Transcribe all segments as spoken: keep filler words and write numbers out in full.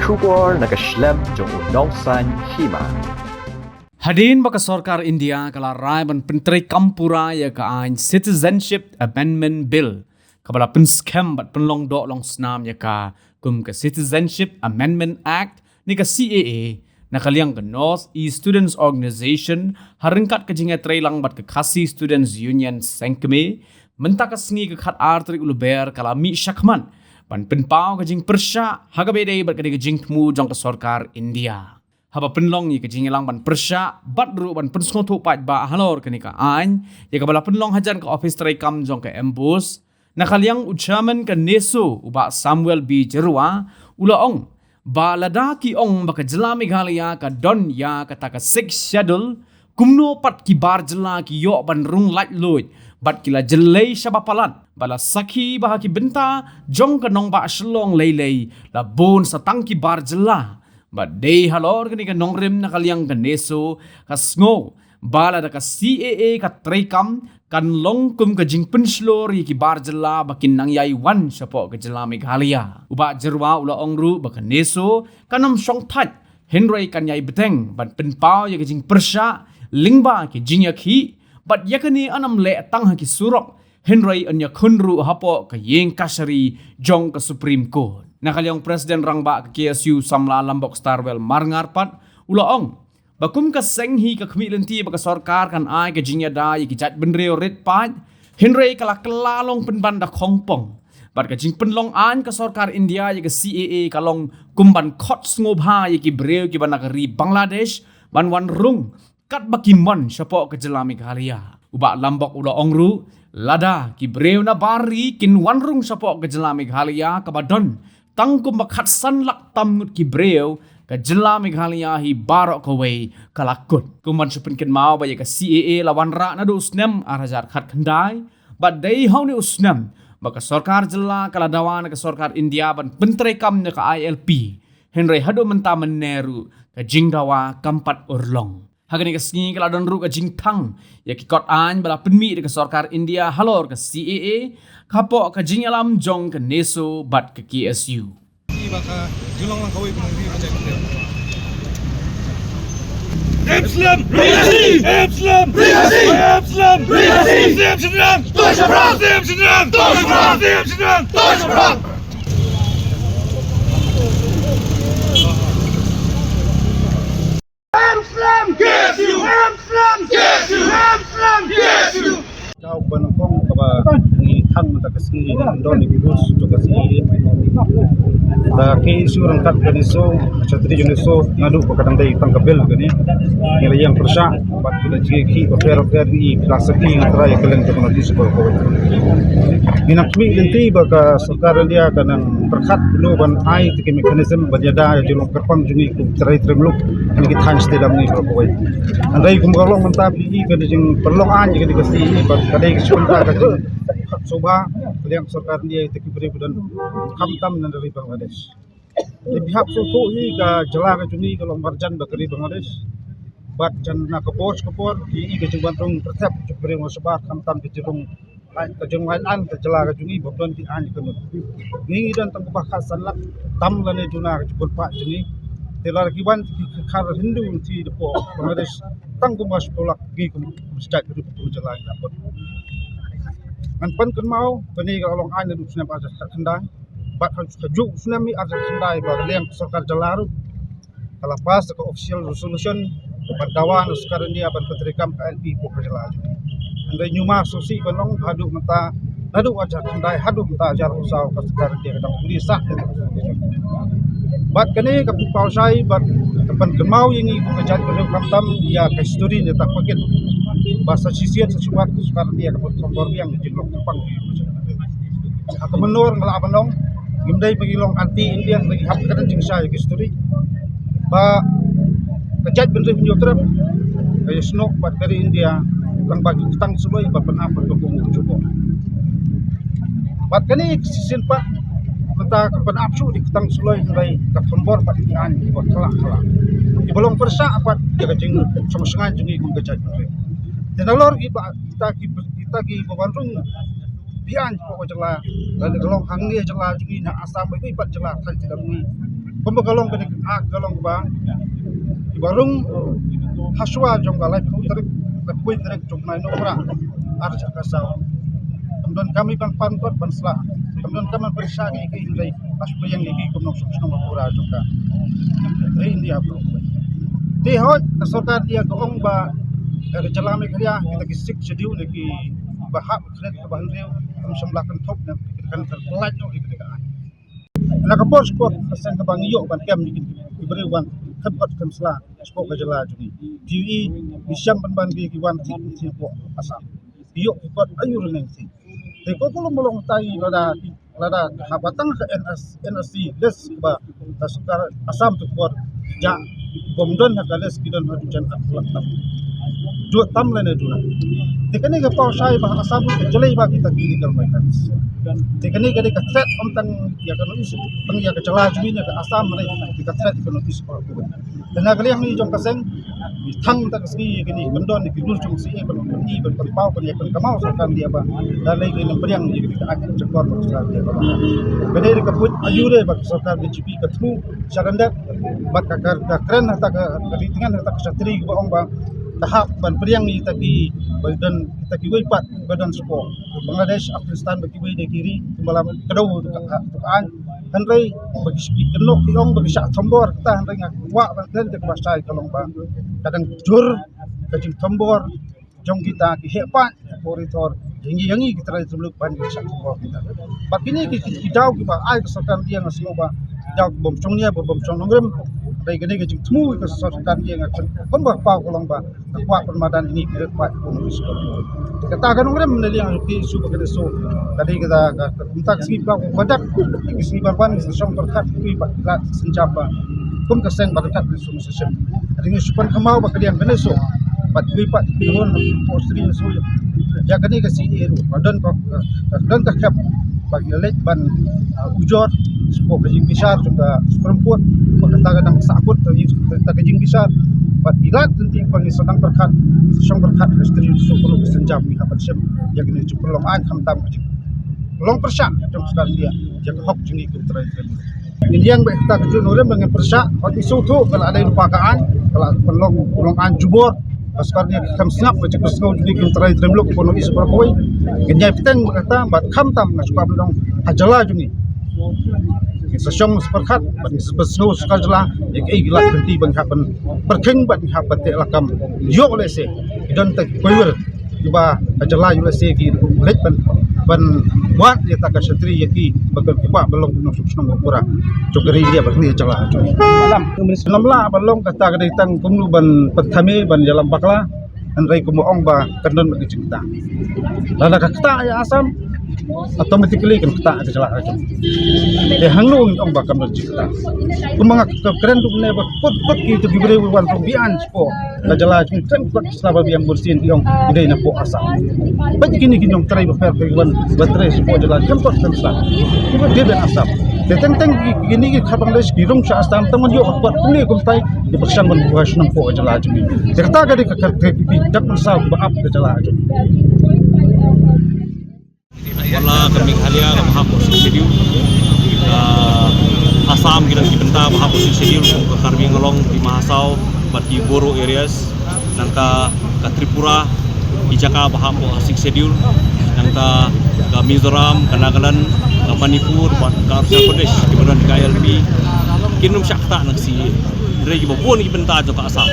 Khubor na ka shlem jong u Nongsaiñ Hima. Hadien ba ka sorkar India ka la rai ban pyntreikam pura ïa ka aiñ Citizenship Amendment Bill, kaba la pynskhem bad pynlong doh long snam ïa ka kum ka Citizenship Amendment Act ne ka C A A, na ka liang ka North East Students Organisation, ha ryngkat ka jingïatreilang bad ka Khasi Students Union Sengkmie, mynta ka sngi ka khatar tarik u Lber ka la mih shakhmat ban pynpaw ka jingpyrshah ha kaba ïadei bad ka dei ka jingthmu jong ka sorkar India. Haba pynlong ïa ka jingïalang ban pyrshah bad ruh ban pynsngewthuh paidbah halor kane ka aiñ, ïa kaba la pynlong hajan ka ophis treikam jong ka MBOSE, na ka liang u chairman ka NESO, u Bah Samuel B Jyrwa, u la ong ba lada ki ong ba ka jylla Meghalaya ka don ïa kata ka Sixth Schedule, kumno pat ki bar jylla ki ïoh ban rung laitluid bad ki la jyllei shaba palat, ba la sakhi ba ha ki bynta jong ka nongbah Shillong lei lei la bun sa tang ki bar jylla. Bad dei halor kane ka nongrim na ka liang ka NESO ka sngew ba lada ka C A A ka treikam kan long kum ka jingpynshlur ïa ki bar jylla ba kin nang ïai wan shapoh ka jylla Meghalaya. U Bah Jyrwa u la ong ruh ba ka NESO kan ym shongthait, hynrei kan ïai bteng ban pynpaw ïa ka jingpyrshah lyngba ki jingïakhih, bad ïa kane yn ym leh tang ha ki surok, hynrei yn ïakhun ruh hapoh ka ïing kashari jong ka Supreme Court. Na ka liang President Rangbah ka K S U Samla Lambok Starwell Marngar pat u la ong ba kum ka seng hi ka khmih lynti ba ka sorkar kan ai ka jingïada ïa ki jaitbynriew rit paid, hynrei ka la kylla long pynban da khongpong. Bad ka jingpynlong aiñ ka sorkar India ïa ka C A A ka long kum ban khot sngewbha ïa ki briew kiba na ka ri Bangladesh ban wan rung katba ki mon shapoh ka jylla Meghalaya. U Bah Lambok u la ong ruh, lada ki briew na bar ri kin wan rung shapoh ka jylla Meghalaya kaba don tang kumba khatsan lak tam ngut ki briew, ka jylla Meghalaya hi baroh kawei ka la kut. Kum ban shu pynkynmaw ba ïa ka C A A la wanrah naduh u snem ar hajar khatkhyndai, bad dei ha une u snem ba ka sorkar jylla ka la dawa na ka sorkar India ban pyntreikam na ka I L P, hynrei haduh mynta mynne ruh ka jingdawa kam pat urlong. Ha kane ka sngi ka la don ruh ka jingthang ïa ki kot aiñ ba la pynmih da ka sorkar India halor ka C A A, hapoh ka jingïalam jong ka NESO bad ka K S U. Ba ka jinglong lang kawei ba ngi ba jai. Muslim! Muslim! Muslim! Muslim! Muslim! Muslim! Siem Shinrang! Siem Shinrang! Siem Shinrang! Muslim! K S U! Muslim! K S U! Muslim! K S U! Ka ban kong kaba ngi thang mynta ka sngi, don ki bus to ka sngi. Da K S U ryngkat ka NESO, ka shatri jong NESO, naduh ba ka dang dei tang ka bill kane. Ngi la ïeng pyrshah bad ki la jngi ki ba pher pher, ngi la sakhi ngi trai ka leng ka bangladesh ko ko. Ngi nang khmih lynti ba ka sorkar India ka nang pyrkhat ruh ban ai te ki mechanism ban ïada ïa ki long kyrpang jong ngi kum trai trai muluk, ngi ki thaiñ state dam ngi ko ko. Hynrei kum ka long mynta phi i ka dei jingpynlong aiñ ka dei ka sngi, bad ka dei ka sngewbha ka jingpynlong sngewbha ka liang sorkar India ïa ki briew ba don khamtam na ri Bangladesh. Te phi hap sngewthuh hi ka jylla ka jong ngi ka long marjan bad ka ri Bangladesh. Bad jan na ka por sha ka por phi i ka jingwan rung pyrthep jong ki briew nga shabar khamtam ka jingrung Ka jong ka jong ka jylla ka jong ngi ba don ki aiñ ka nut. Ngi ngi don tang kumba khatsan lak tam lane duna ka jingpynpah jong ngi. Te lada ki wan ki khar Hindu ti da pok Bangladesh tang kumba shiphew lak ngi kum kum state ka jong ka jylla ngi la put. Ngan pynkynmaw kane ka long aiñ naduh snem ar hajar khatkhyndai. Bad ha kajuh snem hi ar hajar khatkhyndai ba ka liang sorkar jylla ruh ka la pass ka official resolution ban dawa na sorkar India ban pyntreikam ka I L P hapoh ka jylla. Hynrei ngi ma sngewsih ban ong haduh mynta naduh ar hajar khatkhyndai haduh mynta ar hajar arphew saw ka sorkar India ka dang pule sah ïa ka resolution. Bad kane ka pynpaw shai bad ka pynkynmaw ïa ngi kum ka jaitbynriew khamtam ïa ka history ne ta paket. Ba sa shisien sa shiwat ka sorkar India ka pynkhongkor biang ka jinglong kyrpang. Ha ka mynnor nga lah ban ong ngim dei ba ngi long anti India, ngi hap ka dang jingshai ka history. Ba ka jaitbynriew Hynñiewtrep ka ïasnoh bad ka ri India lang ba ki ktang suloi ba pynap bad ka kum ka jubor. Bad kane ka shisien pat mynta ka pynap shuh di ktang suloi hynrei ka thombor bad ki aiñ kiba khlak khlak kiba long pyrshah bad ïa ka jingshong shngaiñ jong ngi kum ka jaitbynriew. Te nalor kiba kita ki kita kiba wan rung biang hapoh ka jylla, lane ka long hangne jylla jong ngi, na Assam, bad kiwei pat jylla thaiñ jylla jong ngi. Kumba ka long kane ka, ka long ba kiba rung ha shuwa jong ka laiphew tarik, laiphew tarik jong u bnai Nohprah, ar hajar khatsaw. Kam don kam ban pan kot ban sla, kam don kam ban pyrshah ïa ki, hynrei la shu pdiang ïa ki kum nongshong shnong bakura jong ka, eh, India baroh. Te hooid ka sorkar India ka ong ba ka jylla Meghalaya kita ki Sixth Schedule ne kiba hap klet kaba hynriew kam shym la kynthup ne kan kan pynlait noh ïa kita ki. Na ka por sha ka por ka seng kaba ngi ïoh ban kem ïa ki briew ban khem kot khem sla sha ka jylla jong ngi. Te ngi shem ban ban ki wan thied thied hapoh Assam. Ngi ïoh ki kot aiu ruh ngi thied. Te ko ko long ba long tai lada, lada haba tang ka N R C, N R C list ba ka sorkar Assam tu por ja bym don ha ka list ki don ha tu jan at lak tam. Jot tam lane juna. Te kane ka paw shai ba Assam ka jlei ba kita ki illegal migrants. Te kane ka dei ka threat ym tang ïa ka North East, tang ïa ka jylla jong ngi, ïa ka Assam, hynrei ka threat ïa ka North East baroh kawei. Te na ka liang ngi jong ka seng ngi thang ta ka sngi ïa kane, ban don ïa ki rules jong C A A ban, ban i ban pynpaw ban ïa pynkamai sorkar India ba da lei ka nang pdiang ïa kane ka act jakor ba sorkar India ba. Ka dei ka put aiu re ba ka sorkar B J P ka thmu sha ryndep bad ka, ka, ka kren hata ka, ka ri tngen hata ka shatri ba ong ba ka hap ban pdiang ïa kita ki, ba don kita kiwei pat ba don sha Bangladesh, Afghanistan, ba kiwei de ki ri kumba la kdew ka, ka, ka aiñ. Hynrei ba ki, ki kynnoh ki ong ba ki shah thombor kita, hynrei nga kwah ban kren te ba shai ka long ba ka dang jur ka jingthombor jong kita ki heh paid ha ka ri thor ïa ngi, ïa ngi ki trai trai muluk ban ki shah thombor kita. Bad kine ki, ki, ki daw kiba ai ka sorkar India nga sngew ba ki daw ki bym shong nia ba bym shong nongrim. Hynrei kane ka jingthmu ka sorkar India nga kren kumba paw ka long ba ka kwah pynmadan ïa ngi ki ri paid kum ngi sngewbha. Te kata ka nongrim na liang ki issue ba ka dei so ka dei kata ka, ka kumta ka sngi ba ka badak ki sngi ban wan ki shong pyrkhat ki ba ki la synjam ba kum ka seng ba ka tat ki sum sa shem. Ka dei ngi shu pynkhamaw ba ka dei ka dei so bad ki pat ki hon ki postri so ïa kane ka C A A ruh ba don ka, ka don ka khep ba ki leit ban, ah, ujor sha ka jingbishar jong ka Supreme Court ba kata ka dang sahkut ka jing, kata ka jingbishar. Bad ki lad lynti ba ngi sa dang pyrkhat, sa shong pyrkhat ka sdri so ka ruh ka synjam ngi hap ban shem ïa kane jingpynlong aiñ khamtam ka jinglong pyrshah jong ka sorkar India ïa ka hok jong ngi kum trai trai. Ngin ïeng bad kata ka jingnohrem ba ngin pyrshah, hooid ngi sngewthuh ka la dei lypa ka aiñ, ka la pynlong, pynlong aiñ jubor. Ka sorkar India ka kam sngap ka jingpynsngew jong ngi kum trai trai muluk kum ngi sngewbha kawei. Ngin ïai bteng bad kata bad khamtam nga shu kwah ban ong ha jylla jong ngi. Ngi sa shong sa pyrkhat bad ngi sa pynsngew sorkar jylla ïa kaei ka lad ka lynti ba ngi hap ban pyrkhing bad ngi hap ban teh lakam. Ïoh lehse ki don ta ki koiwir kiba ka jylla ïoh lehse ki leit ban, ban wad ïa ta ka shatri ïa ki ba ki kwah ban long nongshong shnong bakura jong ka ri India bad ka jylla jong ngi. Lam lam lah ban long kata ka dei tang kumno ban pynthame ban ïalam bakla. Hynrei kumba ong ba kan don bad ka jingktah. Lada ka ktah ïa Assam automatically kan ktah ïa ka jylla ka jong. Te hangno ngin ong ba kan don jingktah? Kumba nga kren ruh mynne ba kut kut ki tu ki briew wan ruh biang sha ka jylla jong ngi, kren kut sla ba biang bunsien ki ong ki dei na poh Assam. Bad kine ki nongtrei ba pher pher wan ba trei sha ka jylla jong ngi kut kan sla ki ba dei ban Assam. Te teng teng ki, kine ki kha Bangladesh ki rung sha Assam tang ban ïoh ka kot kumne kumtai. Ki pyrshang ban buha shnong poh ka jylla jong ngi. Te kata ka dei ka kyrteng ki dak ban saw kiba ap ka jylla jong ngi. Wat la ka Meghalaya ka ba hap Sixth Schedule, ka Assam ki dang ki bynta ba hap Sixth Schedule, ka Karbi Anglong, Dima Hasao bad ki Bodo areas. Nangta ka Tripura, ki jaka ba hap ha Sixth Schedule, nangta ka Mizoram, ka Nagaland, ka Manipur bad ka Arunachal Pradesh kiba don ka I L P. Kin ym shah ktah na ka C A A. Hynrei kiba bun ki bynta jong ka Assam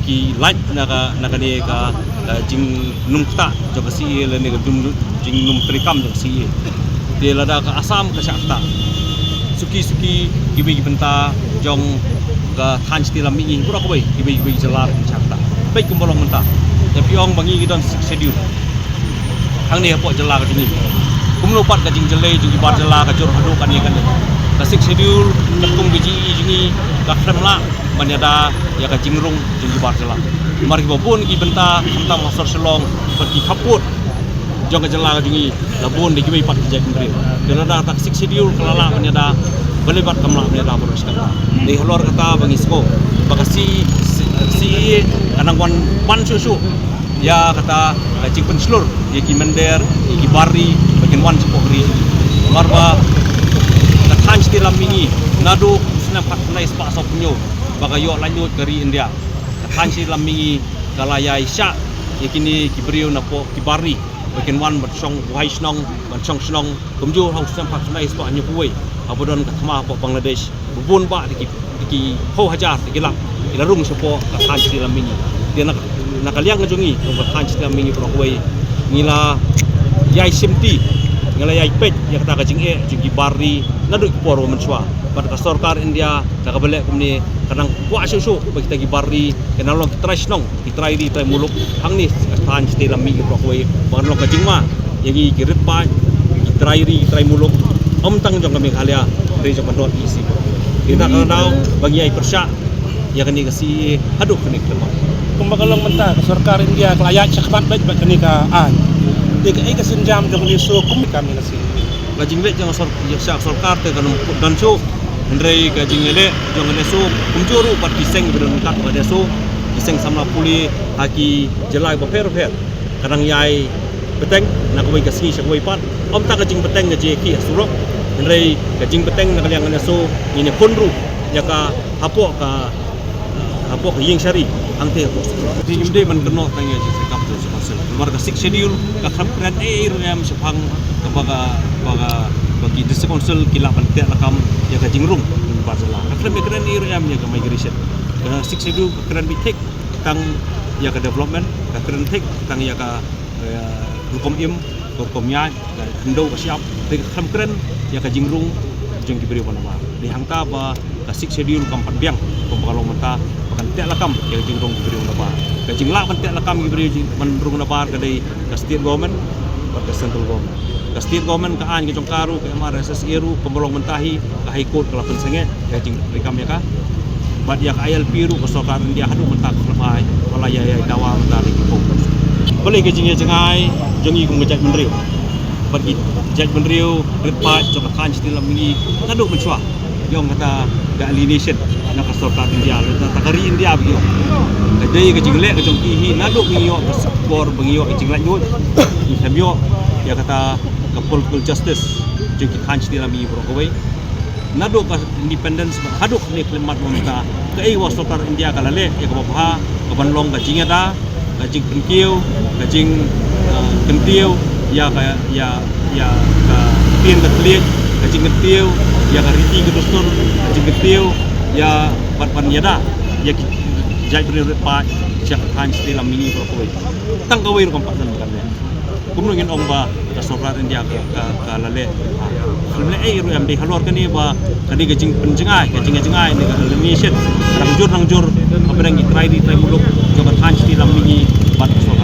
ki lait na ka, na kane ka, ka jingnym ktah jong ka C A A lane ka jing, jingnym treikam jong ka C A A. Te lada ka Assam ka shah ktah, suki suki kiwei ki bynta jong ka thaiñ shnong lam mihngi baroh kawei, kiwei kiwei ki jylla ki shah ktah. Peit kumba long mynta. Ïa phi ong ba ngi ngi don Sixth Schedule hangne hapoh jylla ka jong ngi. Kumno pat ka jingjyllei jong ki bar jylla ka jur haduh kane kane. Ka Sixth Schedule katkum ka jingïohi jong ngi ka khlem lah ban ïada ïa ka jingrung jong ki bar jylla. Namar kiba bun ki bynta khamtam ha sor Shillong bad ki khappud jong ka jylla ka jong ngi la bun da kiwei pat ki jaitbynriew. Te lada ka Sixth Schedule ka la lah ban ïada, balei pat kam lah ban ïada baroh shi katta. Dei halor kata ba ngi sngew ba ka C, C, C A A ka nang wan ban shuh shuh ïa kata ka jingpynshlur ïa ki mynder, ïa ki bar ri ba kin wan shapoh ka ri. Namar ba ka thaiñ Shnong Shtillam Mihngi, naduh snem khatkhyndai spah sawphew hynñiew ba ka ïoh laitluid ka ri India, ka thaiñ Shtillam Mihngi ka la ïai shah ïa kine ki briew napoh ki bar ri ba kin wan ban shong buhai shnong, ban shong shnong, kumjuh ha u snem khatkhyndai spah hynñiewphew wei haba don ka thma hapoh Bangladesh. Ba bun bah da ki, da ki phew hajar da ki lak ki la rung shapoh ka thaiñ Shtillam Mihngi. Te na, na ka liang ka jong ngi kum ka thaiñ Shtillam Mihngi baroh kawei, ngi la ïai shimti, ngi la ïai peit ïa kata ka jingeh jong ki bar ri naduh ki por ba mynshuwa. Bad ka sorkar India da kaba leh kumne ka nang kwah shuh shuh ba kita ki bar ri kin nang long ki trai shnong, ki trai ri trai muluk hangne ha ka thaiñ Shtillam Mihngi baroh kawei, ba kan long ka jingma ïa ngi ki rit paid, ki trai ri, ki trai muluk, ym tang jong ka Meghalaya, hynrei jong ka North East baroh kawei. Te na kata ka daw ba ngi ïai pyrshah ïa kane ka C A A haduh kane ka lyndet. Kumba ka long mynta, ka sorkar India ka la ïaid shakhmat beit bad kane ka aiñ. Te kaei ka sienjam jong ka NESO kum ka kane ka C A A? Ka jingleit jong ka sor-, ïa ka sorkar te kan ym don shuh, hynrei ka jingïaleh jong ka NESO kumjuh ruh bad ki seng ba don ryngkat bad ka NESO, ki seng samla pule ha ki jylla bapher bapher, ka nang ïai bteng na kawei ka sngi sha kawei pat. Ym tang ka jingbteng ka jingïakhih ha surok, hynrei ka jingbteng na ka liang ka NESO ngin ïakhun ruh ïa ka hapoh ka, hapoh ka ïing shari hangtei hapoh surok. Te ngim dei ban kynnoh tang ïa ka jingshakap jong ka District Council. Namar ka Sixth Schedule ka khlem kren ei ei ruh em shaphang kaba ka, ba ka, ba ki District Council ki lah ban teh lakam ïa ka jingrung jong ki bar jylla. Ka khlem ïakren ei ei ruh em ïa ka migration. Ka Sixth Schedule ka kren beit thik tang ïa ka development, ka kren thik tang ïa ka, eh, rukom im, ka rukom ïaid, ka khyndew ka shyiap, te ka khlem kren ïa ka jingrung jong ki briew ba nabar. Dei hangta ba ka Sixth Schedule kam pat biang, kumba ka long mynta, ba kan teh lakam ïa ka jingrung ki briew nabar. Ka jinglah ban teh lakam ki briew jing, ban rung nabar ka dei ka state government bad ka central government. Ka state government ka aiñ ka jong ka ruh, ka M R S S A ruh, kumba long mynta hi, ka High Court ka la pynsangeh ïa ka jingtreikam ïa ka. Bad ïa ka I L P ruh ka sorkar India haduh mynta ka khlem ai, ka la ïa, ïa dawa mynta da ki phew. Balei ka jingïajngai jong ngi kum ka jaitbynriew bad ki jaitbynriew rit paid jong ka thaiñ Shtillam Mihngi naduh mynshuwa ïa kata ka alienation na ka sorkar India, na ka ri India ba ki ïoh. Ka dei ka jingleh ka jong ki hi naduh ngi ïoh ka por ba ngi ïoh ka jinglaitluid, ngi khlem ïoh ïa kata ka political justice jong ki thaiñ Shtillam Mihngi baroh kawei. Naduh ka independence haduh kane ka khyllipmat mynta, kaei ba sorkar India ka la leh ïa kaba bha, kaban long ka jingïada, ka jingpynkiew, ka jing, eh, kyntiew ïa ka, ïa, ïa ka ktien ka thylliej, ka jingkyntiew ïa ka riti ka dustur, ka jingkyntiew ïa ban, ban ïada ïa ki jaitbynriew rit paid sha ka thaiñ Shtillam Mihngi baroh kawei. Tang kawei ruh kam pat don ba kan leh. Kumno ngin ong ba ka sorkar India ka, ka, ka la leh, ah, khlem leh ei ei ruh em? Dei halor kane ba kane ka jingpynjngai, ka jingïajngai ne ka alienation rangjur rangjur hapdeng ki trai ri trai muluk jong ka thaiñ Shtillam Mihngi bad ka sorkar.